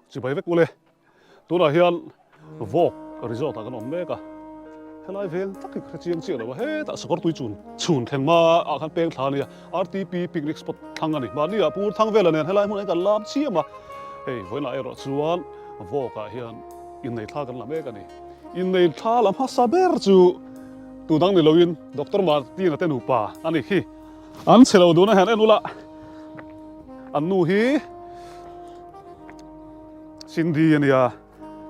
Chibai vek ule. Tunah hian vawk resort ah kan awm mek a, helai veng tak hi ka hre chiang chiah lo a, hetah sakawr tui chun chhun thlen hma ah khan peng thla a nia, RTP picnic spot thlang a ni. Mahni ah Pur thang vela nen helai hmunah hian kan lam chiam a, hei vawiinah erawh chuan vawk ah hian innei thla kan la mek a ni. Innei thla la hmasa ber chu tu dang ni loin Doctor Martina te nupa a ni khi. An chhe lo dun a hian en ula, an nu hi. Cindy a nia,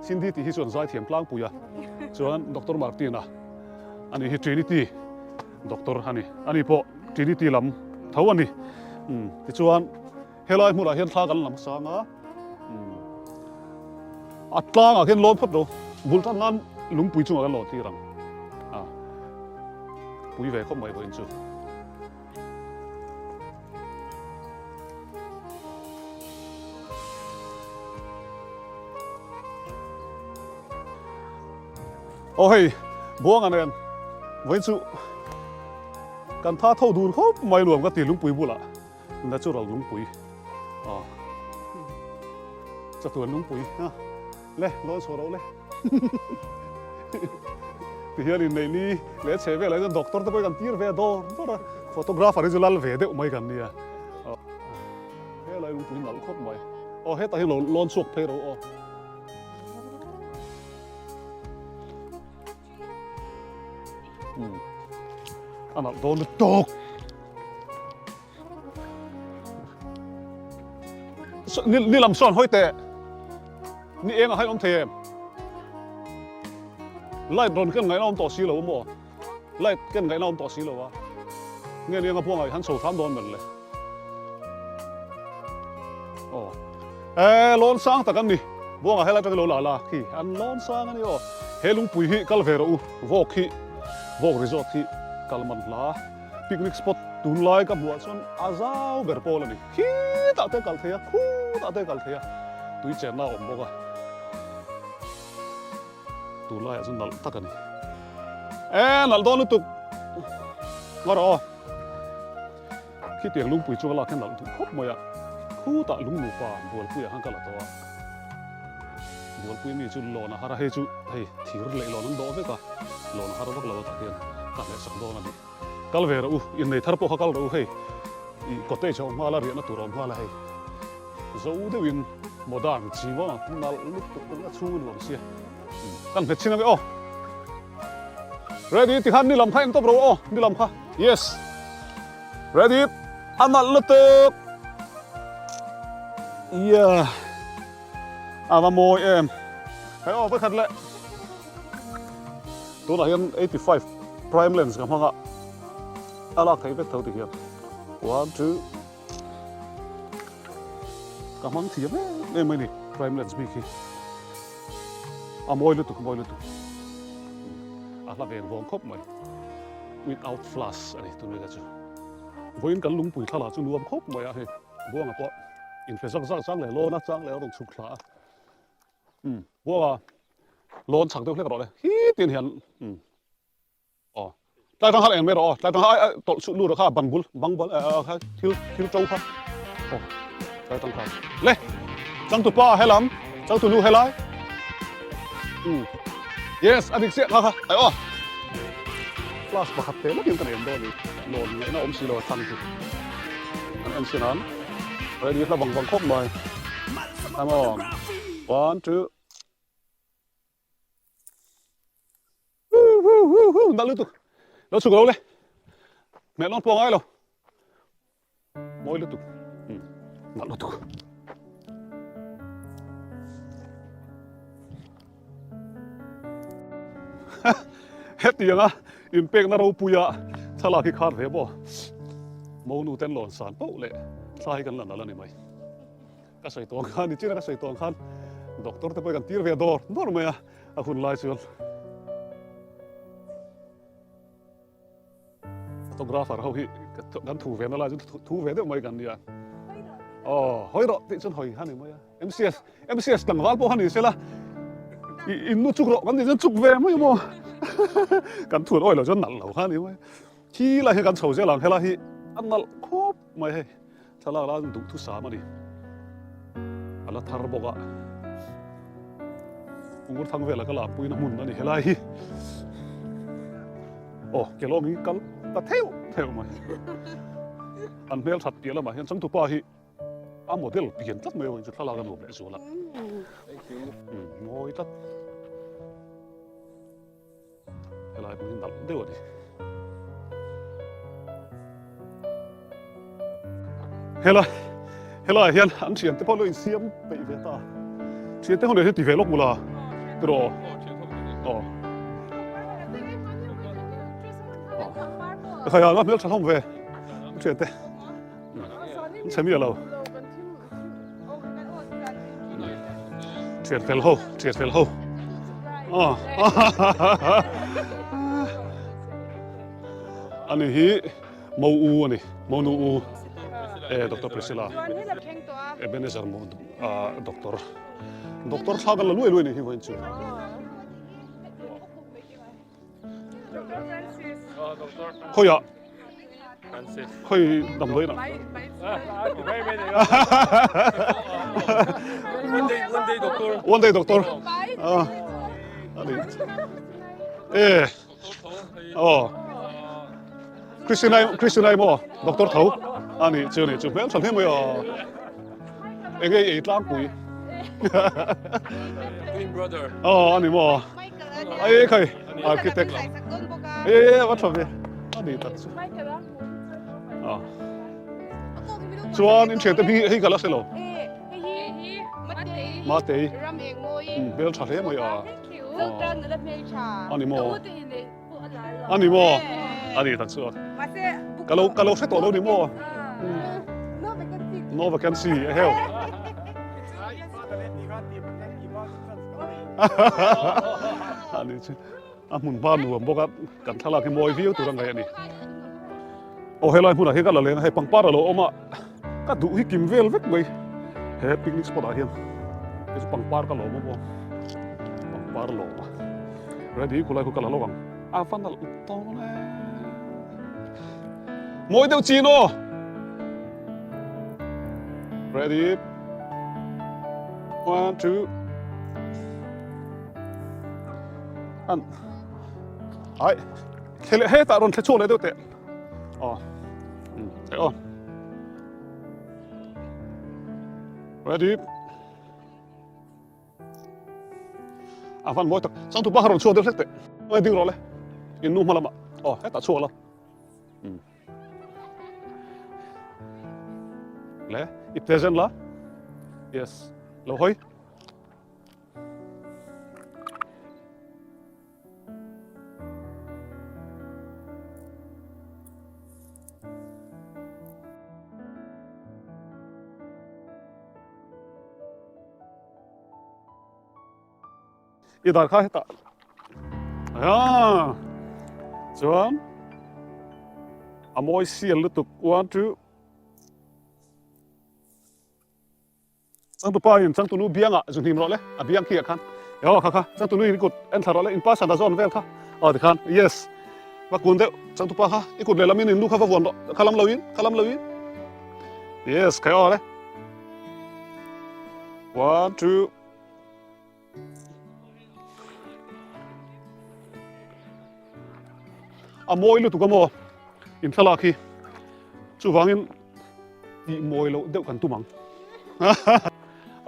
Cindy tih hi chuan zaithiam tlangpui a, chuan Doctor Martin a ani hi Trinity Doctor a ni, ani pawh Trinity lam tho a ni. Umm tichuan helai hmunah hian thla kan lam sang a, umm a tlangah khian lawn phawt lo, bul tan nan lungpui chungah kan lawn tir ang a, pui ve khawp mai vawiin chu. Aw hei Buanga nen vawiin chu kan tha tho dun khawp mai nuam ka ti lungpui bulah natural lungpui aw chatuan lungpui ha. Le, lawn chhuah loh le. Ti hian inneih ni leh chhe velah hian doctor te pawh hi kan tir ve a dawr dawr a, photographer hi chu lal ve deuh mai kan nia. Helai lungpui nalh khawp mai. Aw hetah hian lo lawn chhuak phei ro aw. A nalh dawn lutuk. Ni lam sawn hawi teh. Ni eng a hai awm thei em? Light rawn ken ngaihna awm tawh si lo a maw? Light ken ngaihna awm tawh si lo a. Nge ni eng a buangah i han chho hram dawn mel le. Aw. E lawn sang tak an ni. Buangah helai atangin lo la la khi. An lawn sang a ni aw. He lungpui hi kal ve rawh u. Vawk hi, vawk resort hi kal man hla. Picnic spot tunlai ka hmuh ah chuan a zau ber pawl a ni. Khitah te kal thei a, khutah te kal thei a, tui chenna a awm bawk a. Tunlai ah chuan nalh tak a ni. E nalh dawn lutuk ngaw rawh aw. Khitiang lungpui chunga lak hian nalh duh khawp mai a, khutah lung nupa bualpui ah khan ka la tawh a. Bualpui mi chu lawn a har a, hei chu hei thir leh lawn an dawh vek a, lawn a har vak lo a tah hian ka hlehsak dawn a ni. Kal ve rawh u, innei thar pawh kha kal rawh u hei, ih cottage a awm nghal a, riahna tur a awm nghal a hei. Zo deuhin modern chi maw nalh lutuk a chhung a nuam sia. Kan nghet chin ange aw. Ready tikhan ni lam kha en tawp rawh u aw, ni lam kha. Yes. Ready a nalh lutuk. Yeah. A va mawi em. Hei aw pakhat leh. Tunah hian 85 prime lens ka hmang a. A lak theih vek tho ti hian. 1 2 Ka hmang thiam em em mai ni prime lens bik hi. A mawi lutuk mawi lutuk. A hla veng vawng khawp mai. Without flash a ni tunlai chu. Vawiin kan lungpui thlalak chu nuam khawp mai a hei. Buanga pawh inhre zak zak chang leh lawn a chang leh a rawn chhuk thla a. Umm Buanga lawn chhak deuh hlek rawh le hi tin hian umm aw tlai tang kha eng mai rawh aw tlai tang kha ai tawlh chhut lut kha ban bul bang bal kha thil thil to kha aw tlai tang kha le changtu pa helam changtu nu helai umm yes a dik chiah kha kha ai aw class pakhat te lakin kan em dawn ni lawn ngaihna awm si lo a thlang chu an en sin an ready hla vang vang khawp mai come on one two Nalh lutuk lo chhuk lo le hmel lawn pawh a ngai lo mawi lutuk nalh lutuk. Hetianga inpekna ropuia thlalak hi khar ve maw monu ten lawn san poh leh thla hi kan la nalh a ni mai. Ka sawi tawng khan nichina ka sawi tawng khan doctor te pawh kan tir ve dawr dawr mai a a hun lai chuan photographer ho hi kan thu ve na lai chu thu ve deuh mai kan nia aw hawi rawh tih chuan hawi kha ni mai a MCS MCS tlangval pawh kha ni sela in nu chuk rawh kan tih chuan chuk ve mai maw kan thu an awi lo chuan nalh lo kha ni mai khi lai hi kan chho zel ang helai hi a nalh khawp mai hei. Thlalak la duh thusam a ni. A la thar bawk a. Ngur thang vela ka lampuina hmun a ni helai hi. Aw kelawng hi kal ta theuh theuh mai. An hmel that piah lamah hian changtupa hi a model pian tlat mai awin chu thlalak a nuam leh zual a. Mawi tlat. Helai hmun hi nalh deuh a ni. Helai helai hian an thian te pawh lo insiam peih ve ta. Thian te ho nen hian ti ve lawk mula tiraw. Aw. Khai a hmel tha hlawm ve. Thian te. Chhe mi lo. Thian fel ho, thian fel ho. Aw. Ani hi Mo U ani, Mo Nu U. E Doctor Priscilla. Ebenezer mo doctor. Doctor thla kan la luai luai ni hi vawiin chu. Khawiah khawi damdawi na. One day doctor. One day doctor. Ah. Ani. Eh. Oh. Christina Christina mo doctor tho. Ani chu ni chu hmel tha hle mai a. Enge ei tlang pui. Twin brother. Oh ani mo. Ai khai architect. E va tha ve. Ani tak chu. Ah. Chuan in thian te hi hei ka la hre lo. Matei. Hmel tha hle mai a. Ani maw? Ani maw? Ani tak chu a. Ka lo ka lo hre tawh lo ni maw? No vacancy a heu. Ani chu a hmun hma nuam bawk a kan thlalak hi mawi viau tur a ngaih a ni. Aw helai hmunah hian ka la leng a hei pangpar a lo awm a ka duh hi kim vel vek mai he picnic spot ah hian hei chu pangpar ka lawm a pangpar lawm a ready khulai khu ka la lo ang a va nalh dawn e mawi deuh chin aw ready one two an ai Thle leh hetah rawn thle chhuak leh deuh teh. Aw. Um, teh aw. Ready. A van mawi tak. Chang tu pa kha rawn chhuak deuh hlek teh. Oi ding rawh le. In nu hma lamah. Aw, hetah chhuak la. Um. Le, i present la. Yes. Lo hoi. I dar kha hetah ah chuan a mawi sial lutuk one two Changtupa in changtunu biangah zu hnim rawh le, a biang khi ah khan aw kha kha changtunu in kut en thla rawh le, in pa sana zawn vel kha aw tikhan yes va kun deuh changtupa kha i kut lehlam in in nu kha va vuan rawh kha lam lo in kha lam lo in yes khai aw le one two a mawi lutuk a maw in thlalak hi chuvangin tih mawi loh deuh kan tum ang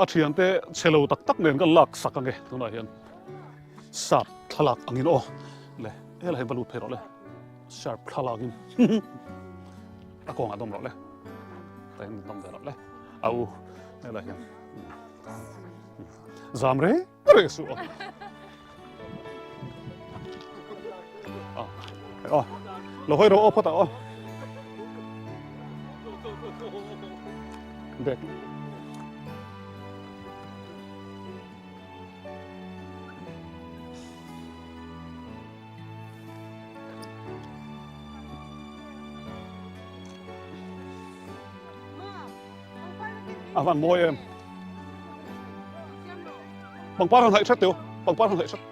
a thiante chhe lo tak tak nen kan lak sak ange tunah hian sap thlalak angin aw le helai hian va lut phei rawh le sharp thlalak in a kawngah dawm rawh le ta hian dawm ve rawh le a u helai hian zam reng reng suh aw aw lo hawi rawh aw phawt ah aw bek A van mawi em. Pangpar han haih hret teu. Pangpar han haih hret.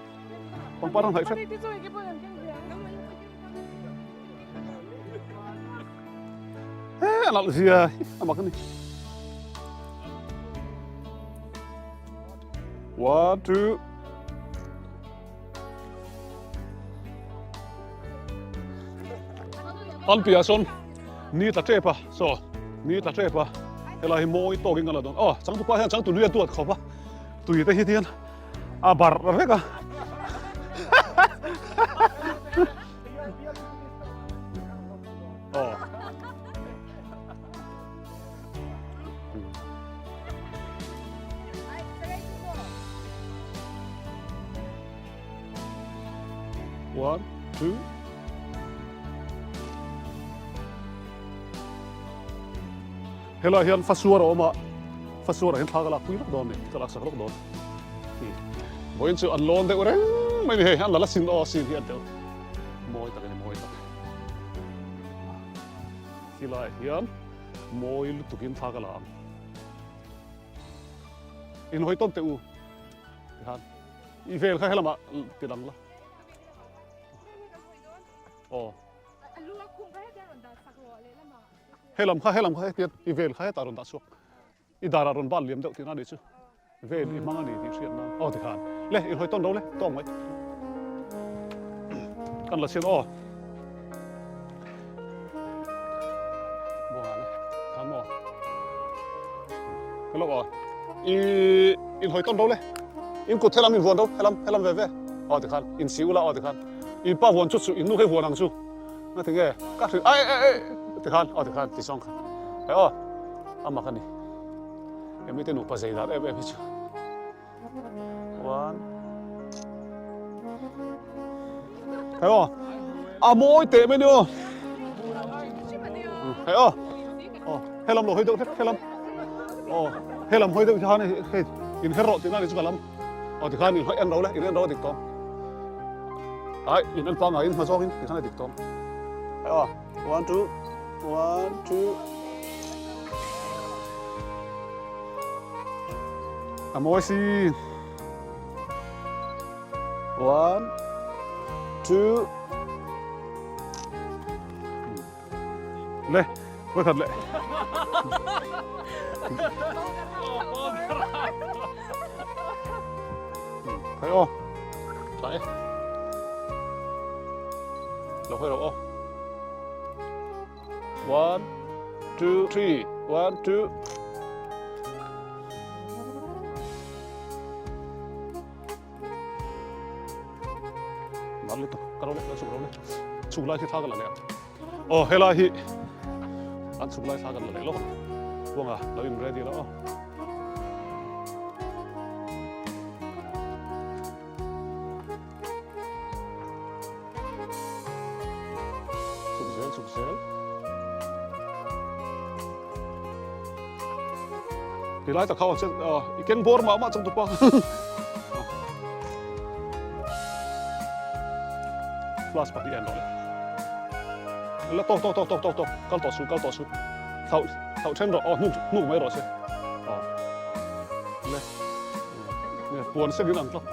Pangpar han haih hret. He a nalh zia hi a mak a ni. One, two. An piah sawn ni tla tep a, saw ni tla tep a, helai hi mawi tawkin kan la dawn. Aw, changtupa hian changtu nui a duat khawp a, tui te hi tihian a barh vek a. Aw. One, two. Helai hian fasuar a awm a, fasuar ah hian thla ka lak pui vak dawn ni, ka lak sak lawk dawn. Vawiin chu an lawn deuh reng mai ni hei, an la la sin aw sin hi an tel. Mawi tak a ni, mawi tak. Khilai hian mawi lutukin thla ka la ang. Inhawi tawn teh u tikhan i vel kha helamah ti lang la. Aw. Helam kha helam kha hetiang i vel kha hetah rawn dah chhuak. I darah rawn bal liam deuh tihna a nih chu. Vel i hmang a ni tih hriat nan. Aw tikhan. Le, inhawi tawn ro le, tawng mai. Kan la chhiat aw. Buanga le, khan maw. Hello aw. I inhawi tawn ro le. In kut helam in vuan ro, helam, helam ve ve. Aw tikhan, in si ula aw tikhan. In pa vuan chu chu, in nu hei vuan ang chu. Nga tinge, ka hrilh, ai ai ai, tikhan, aw tikhan, ti zawng khan. He aw, a mak a ni. Hemi te nupa zei dan em em hi chu. One. Hei aw, a mawi teh mai ni aw. Hei aw, aw, helam lo hawi deuh hlek, helam. Aw, helam hawi deuh khan hei in her rawh tihna a ni chu ka lam. Aw tikhan in en ro le, in en ro a dik tawng. Ai, in en pangaiin hma zawngin tikhan a dik tawng. Hei aw, one, two. One, two. A mawi si. One, two. Le, voi khat le. Thấy không? Đấy. Lo hơi rồi. One, two, three. One, two. Nal lutuk ka ro le ka chuk ro le chuk lai khi thla ka la leh ang aw helai hi an chuk lai thla kan la leh lawk ang buanga lo in ready la aw Chhuk zel, chhuk zel. Ti lai tak kha che i keng bawr mah mah changtupa. Flash pahnih en rawh le. La tawk tawk tawk tawk tawk tawk kal tawh su kal tawh su. Thau thau then rawh aw hnuk hnuk mai rawh se. Aw. Le. Puan sek in ang tlat.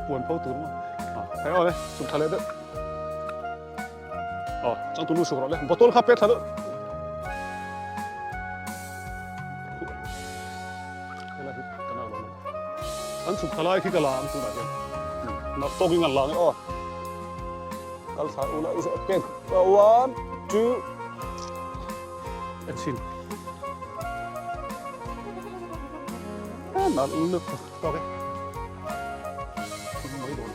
Puan pho tur maw. Hei aw le, suk tha leh deuh. Aw, changtu nu suk rawh le. Bottle kha pet thla deuh. Helai hi kan au lo lo. An chhuk tha lai khi ka la ang tunah hian. Nak tawkin an la ang e aw. Kal thla ula pek. One, two. En chhin. Nalh lutuk tawk e. Thim mai dawn.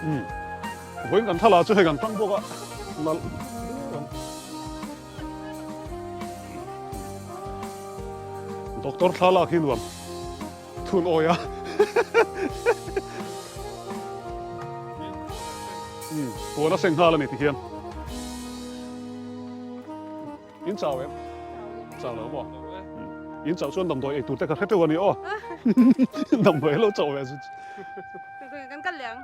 Um. Vawiin kan thla chu hei kan tang bawk a. Nalh. Doctor thla lak hi nuam. Thun awi a. Umm puan a seng nghal a ni ti hian. In chau em? Chau lo maw? In chauh chuan damdawi ei tur te ka hre teuh a ni aw. Damdawi lo chauh ve chu. Kan kal leh ang.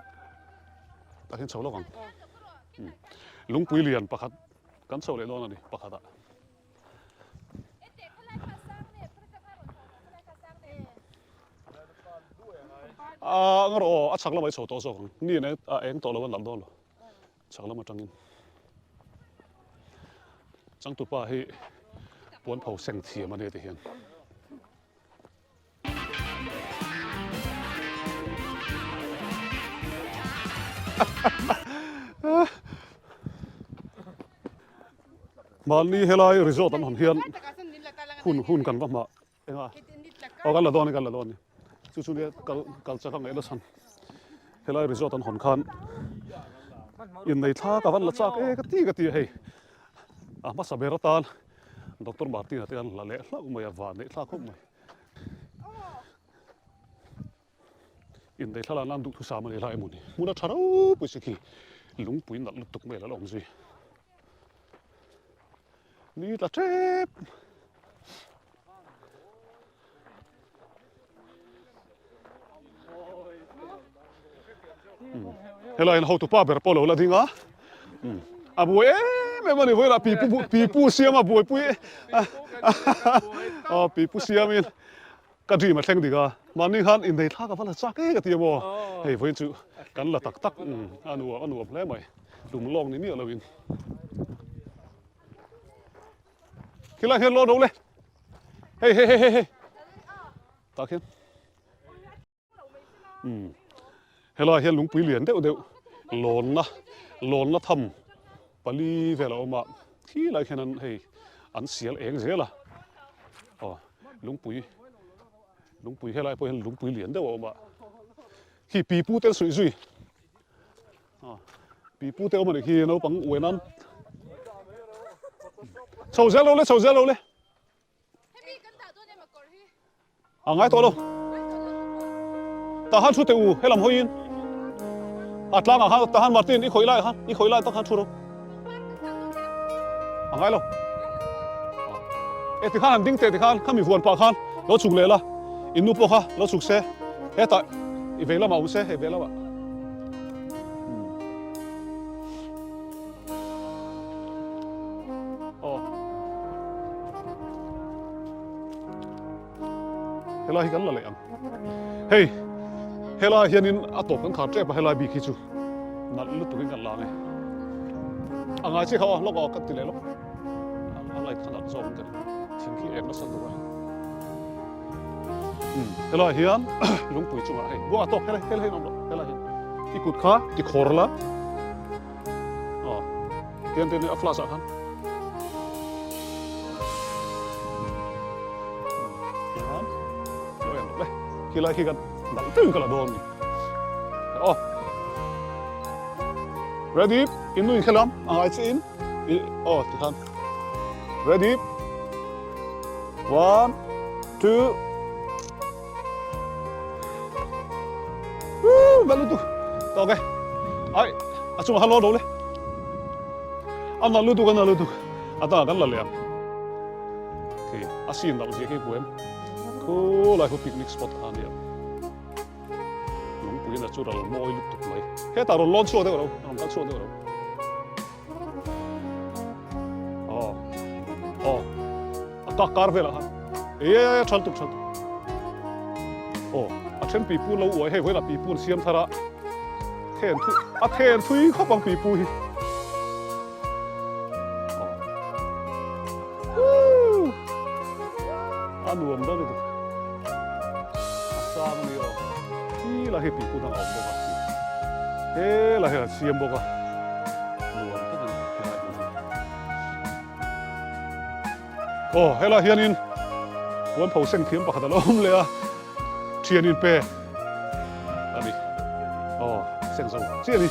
Tah hian chho lawk ang. Lungpui lian pakhat kan chho leh dawn a ni pakhat ah. A ngarawh aw, a chhak lamah i chho tawh zawk ang. Ni in a eng tawh lo a nalh dawn lo. Chhak lam atangin. Changtupa hi puan pho seng thiam a ni ti hian. Mahni helai resort an hawn hian hun hun kan va hmah enga aw kan la dawn a ni kan la dawn a ni chu chu nia kal kal chak a ngaih la chhan helai resort an hawn khan innei thla ka van la chak e ka ti ka ti a hei a hmasa ber atan Doctor Martin-a te an la leh hlauh mai a van neih thlak khawp mai. Indaih thlalak nan duhthusam a ni lai emaw ni. Hmun a tha ropui si khi lungpui nalh lutuk mai a la awm zui. Ni tla tep. Helai hian hotu pa ber pawh lo la ding a. A buai em em a ni vawilah pipu pipu siam a buaipui a pipu siamin Ka dream a thleng dik a, mahni khan innei thlak a va la chak e ka ti a maw? Hei vawiin chu kan la tak tak a nuam a nuam hle mai, tum lawk ni miah loin. Khilai hian lawn ro le, hei hei hei hei hei tah khian. Umm helai hian lungpui lian deuh deuh lawnna lawnna tham pali vel a awm a khilai khian an hei an sial eng zel a aw lungpui lungpui helai pawh hian lungpui lian deuh a awm a khi pipu te an suih zui aw pipu te awm a nih khi naupang uai nan chho zel lo le chho zel lo le. A ngai tawh lo. Tah khan thu teh u, helam hawiin. A tlangah khan tah khan Martin i khawih lai khan, i khawih lai tak khan thu rawh. A ngai lo. E tikhan han ding teh tikhan khami vuan pah khan lo chhuk leh la, in nu pawh kha lo chhuk se, hetah i vei lamah awm se, hei vei lamah. Aw. Helai hi kan la leh ang. Hei, helai hianin a tawp kan khar tep a helai bik hi chu nalh lutuk in kan la ang e. A ngai chiah kha aw, lawk aw kan ti leh lawk. A light kha nalh zawk in ka ring. Thing khi em nasa tur a. Umm, helai hian lungpui chungah hei buang a tawk helai helai hian awm loh helai hian i kut kha ti khawr la. Aw tian te a flash ah khan tian lo en le khi lai khi kan dal teuh ka la dawn ni aw ready in nu in khelam a ngai chi in aw ti khan ready one two Woo, vel lutuk. Tawk e. Ai, a chungah khan lo do le. A nalh lutuk, a nalh lutuk. A tangah kan la leh ang. Khi, a sin nalh zia khi hmu em. Khu lai khu picnic spot kha a nia. Lungpui natural mawi lutuk mai. Hetah rawn lawn chhuak deuh ro, rawn kal chhuak deuh ro. Aw, aw, a kak kar velah khan. E, thal tuk, thal tuk. Aw, a then pipu lo uai hei vawilah pipu an siam thar a. Then thui, a then thui khawp ang pipu hi. Aw. Woo! A nuam dawn lutuk. A sang a ni aw. Hi lah hi pipu dang a awm bawk a. He lah hi an siam bawk a. Nuam tak a ni helai hmun hi. Aw helai hianin puan pho seng thiam pakhat a lo awm leh a. Thian in pe a ni. Aw seng zo chiah a ni.